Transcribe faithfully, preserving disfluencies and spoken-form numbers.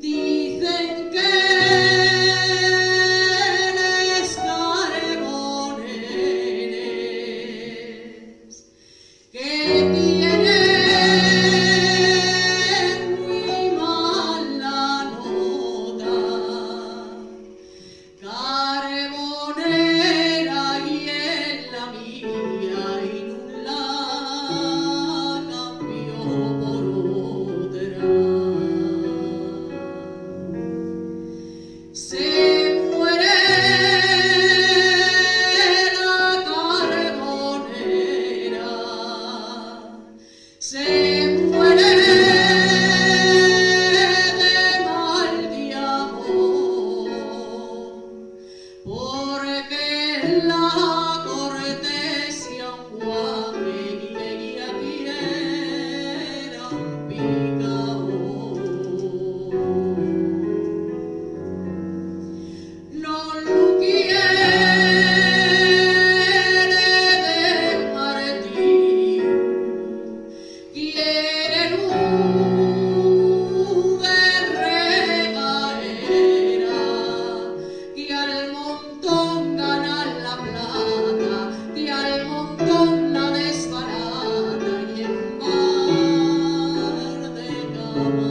Dicen que les carboneres que tienen muy mala nota, carbonera ye la mía y nun la cambio por otra. Se muere la carbonera, se muere de mal de amor, porque la cortesía un guaje y ella quiera un picao. Non lu quiere de martiru, quiérelu de regaera, que al montón gana la plata, que al montón la desbarata, y en un bar de cama.